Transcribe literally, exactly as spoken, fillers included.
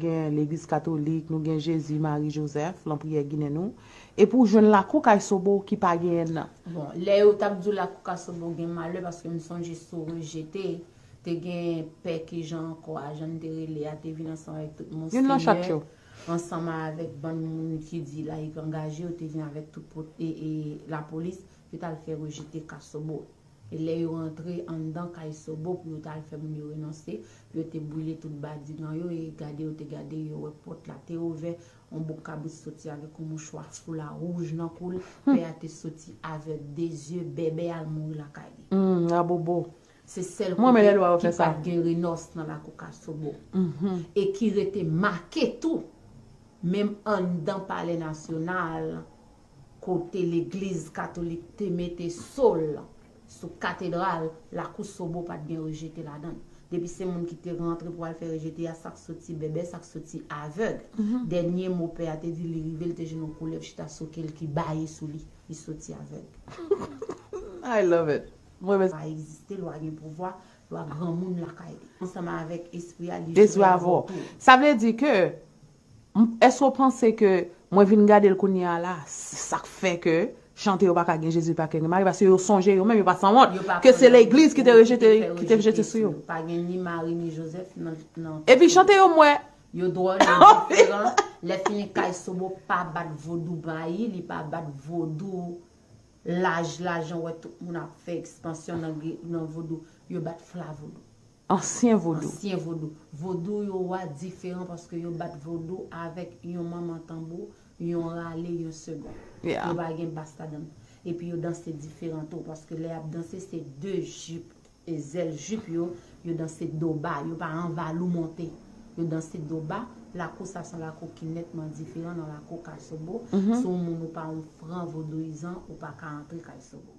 Gen legliz katolik, nou gen Jezi, Mari, Jozèf, lan priyè ginen nou. Epi w jwenn lakou kay Sobo ki pa genyen nan. Bon, lè yo t ap di w lakou kay Sobo gen malè, paske m sonje sou rejete, te gen pè ki jan ankò a, jan n te rele a, te vin ansanm avèk tout Youn nan chak monsenyè, yo. Ansanm avèk bann moun ki di layik angaje, yo te vin avèk tout pot, e, e, lapolis, yo t al fè rejete kay Sobo. E lè yo rantre anndan kay Sobo pou yo t al fè moun yo renonse, yo te brile tout badigan yo, e gade yo te gade, yo wè pòt la te ouvè, yon bouk kabrit soti avèk yon mouchwa foula wouj nan kou l, pè a te soti avèk de zye, bèbè al mouri lakay li. Hmm, abobo. Se sèl Mwen, men lè kote lwa yo ki fè sa. Pat gen renòs nan lakou kay Sobo. E ki rete make tou, menm anndan Palè Nasyonal, kote legliz katolik te mete so l sou katedral, lakou Sobo pat gen rejete ladan l. Depi se moun ki te rantre pou al fè rejete a, sa k soti bèbè, sa k soti avèg. Dènye mo pè a te di, li rive, li te jwenn yon koulèv chita sou ke l ki baye sou li. Li soti avèg. I love it. Mwen, men Lwa egziste, lwa gen pouvwa, lwa granmoun lakay li. Ansanm avèk espri a, li Espri jwe avè w. Tou. Sa vle di ke, m- èske w panse ke mwen vin gade l kounye a la, se sa k fè ke chante yo pa ka gen Jezi pa ka gen Mari, paske yo sonje yo menm, yo pa sanwont, Yo pa ke se konnen legliz ki te yo rejete, ki te rejete sou yo. Pa gen ni Mari ni Jozèf nan, nan Epi chante yo, mwen, yo dwòl, yo diferan. Lè fini kay Sobo pa bat vodou bayi, li pa bat vodou laj, lajan, wè tout moun ap fè ekspansyon nan, nan vodou, yo bat fla vodou. Ansyen vodou. Ansyen vodou. Vodou yo a diferan paske yo bat vodou avèk yon manman tanbou, yon rale, yon segon. Yeah. Yo pa gen bas ladan. Epi yo danse diferan tou, paske lè y ap danse, se de jip, e zèl jip yo, yo danse do ba, yo pa anvalou monte. Yo danse do ba, lakou sa se yon lakou ki nètman diferan nan lakou kay Sobo. Si yon moun ou pa yon fran vodouyizan, ou pa ka antre kay Sobo.